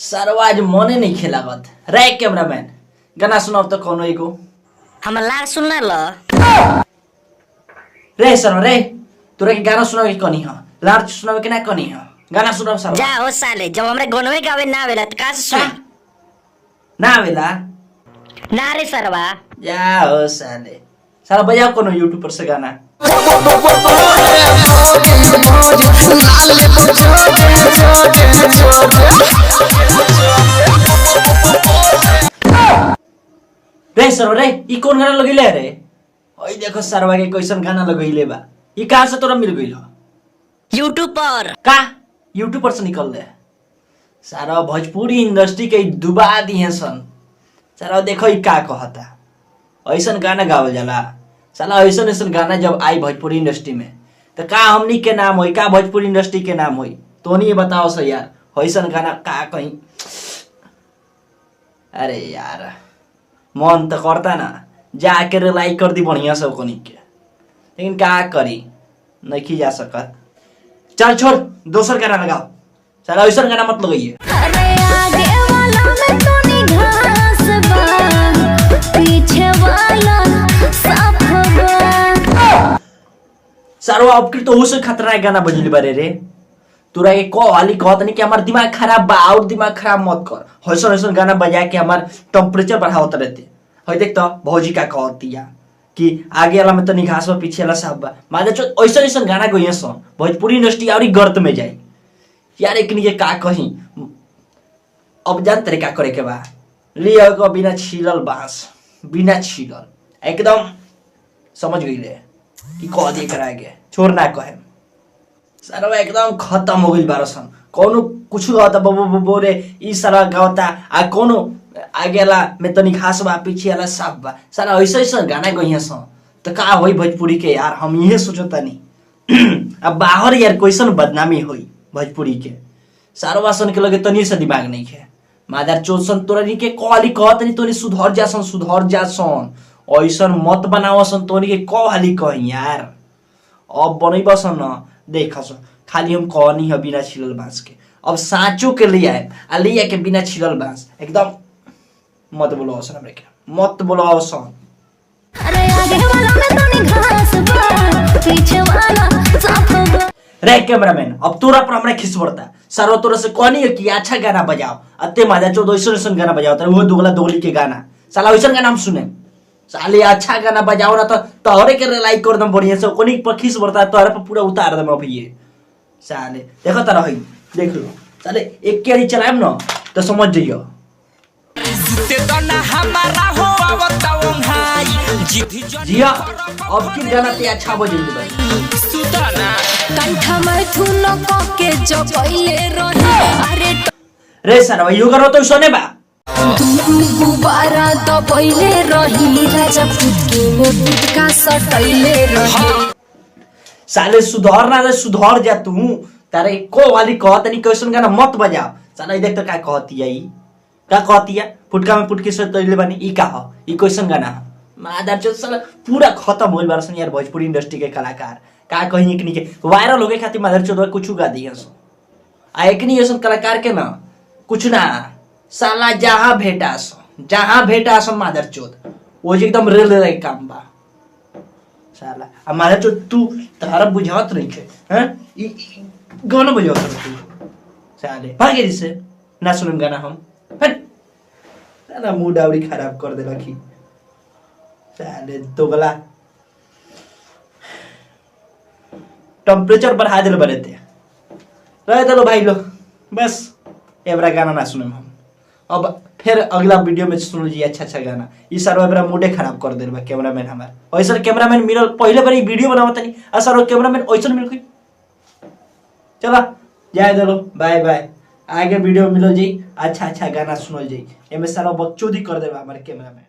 सरवा आज मने नहीं खेलावत रे। कैमरामैन गाना सुनाओ तो कोनो एगो। हम लार सुनना ल। रे सरवा रे, तोरा के गाना सुनावे के कनी ह, लार सुनावे के ना कनी ह, गाना सुनाओ सरवा। जा हो साले, जब हमरे गनवे गावे ना आवेला त का से सुनाई? ना आवेला? ना रे सरवा। जा हो साले, साला बजाओ कोनो यूट्यूब पर से गाना। रे सरवा रे, ई कौन गाना लगैले रे? ओई देखो सरवा के कैसन गाना लगैले बा। ई कहाँ से तोरा मिल गइल? यूट्यूब पर। का यूट्यूब पर से निकल ले? सारा भोजपुरी इंडस्ट्री के डुबा दिए सन सारा। देखो ई का कहता, ऐसन गाना गावल जाला साला? ऐसन ऐसन गाना जब आई भोजपुरी इंडस्ट्री में तो का हमनी के नाम होई, का भोजपुरी इंडस्ट्री के नाम होई? तो नहीं बताओ सो यार, ऐसन गाना का कहीं। अरे यार मन तो करता ना जाके रिलाई कर दी बढ़िया सब कोनी के, लेकिन का करी, नहीं जा सकत। चल छोड़, दोसर गाना लगाओ साला, ऐसा गाना मत लगाइए। अरे आगे वाला में तो घास बा, पीछे वाला साफ बा। सारो अब की तो उसे खतरनाक गाना बजली बारे रे। तोरा के कह हाली कहत नहीं कि हमार दिमाग खराब बा, और दिमाग खराब मत कर। ऐसन ऐसन गाना बजा के हमार टेम्परेचर बढ़ावत रहते है। देख तो भौजी का कहतिया कि आगे वाला में तो घास बा, पीछे वाला साफ बा। माने चो ऐसन ऐसन गाना गइए सन भोजपुरी इंडस्ट्री और गर्त में जाई यार। एकनी के का कही, अब जान तरीका करे के बा, लिया को बिना छीलल बांस, बिना छीलल एकदम समझ गई कि कह दिए करा के छोड़ ना कहे। सारा एकदम खत्म हो गई बारसन। कोनो कुछ गावता बबो बबो रे ई सारा गावता, आ कोनो आगे ला में तनी घास बा, पीछे वाला साफ बा। सारा ऐसे ऐसे गाना गइया सन तो का होई भोजपुरी के यार, हम इहे सोचतानी। अब बाहर यार कैसन बदनामी होई भोजपुरी के। सारवा सन के लगे तनी से दिमाग नहीं है। मादर चोद सन, तोरा के कहली कहत नहीं तोनी सुधर जासन, सुधर जासन, ऐसन मत बनावसन। तोनी के कहली कही यार, अब बनैबसन न देखस। खाली हम कहनी है बिना छिलल बांस के, अब साँचो के ले आए आ ले आके बिना छिलल बांस एकदम मत बोलो असन, हमरे के मत बोलो असन। अरे आगे वाला में तो घास बा, पीछे वाला साफ बा। रे कैमरामैन, अब तोरा पर हमरा खिस पड़ता। सारो तोरा से कहनी है कि अच्छा गाना बजाओ, अते माजा चौदह ऐसन ऐसन गाना बजाओ तर वो दोगला दोगली के गाना। साला ऐसन गाना हम सुने? साले अच्छा गाना बजाओ ना तो तोहरे के लाइक कर दम बढ़िया से। कोनी पर खिस पड़ता, तोहरे पर पूरा उतार दम अब ये। साले देखो तारा हई देख लो, साले एक केरी चलाएम ना तो समझ जइयो। जिया अब की गाना ते अच्छा बजेली भाई। कंठा मैथुन के जबैले रही अरे रे सारा यो गाना तो सुने बा। गुब्बारा दबैले रही राजा, फुटके में फुटका सटैले रही। साले सुधर ना रे, सुधर जा तू। तारे को वाली कहत नहीं कैसन गाना मत बजाओ। साला ई देख तो का कहती है, ई का कहती है, फुटका में फुटकी से तैले बानी। ई का हो, ई कैसन गाना हो? मादर चोद साला पूरा खत्म होइल बारसन यार भोजपुरी इंडस्ट्री के कलाकार। का कहीं एकनी के वायरल होके खातिर मादर चोद कुछ गा दिया सो। आ एकनी ऐसन कलाकार के ना कुछ ना, साला जहाँ भेटा सो, जहाँ भेटा सो मादर चोद वो जे एकदम रेल के काम बा साला। आ मादर चोद तू तारा बुझात नहीं छे हैं, ई ई गाना बजावत रह तू साले। भागे से ना सुनम गाना हम, हट। साला मूड आवरी खराब कर देलक ही साले दोगला, टेम्परेचर बढ़ा दिल बने थे। रह दिलो भाई लोग, बस एबरा गाना ना सुनम हम। अब फिर अगला वीडियो में सुन लीजिए अच्छा अच्छा गाना। ई सारा एबरा मूडे खराब कर दिल बा कैमरामैन हमार। ऐसा कैमरामैन मिलल पहले बार वीडियो बनावत नहीं, आ सारा कैमरामैन ऐसा मिल गई। चला जाए दिलो, बाय बाय। आगे वीडियो मिलो जी, अच्छा अच्छा गाना सुनल जी। एमे सारा बकचोदी कर देबा हमारे कैमरामैन।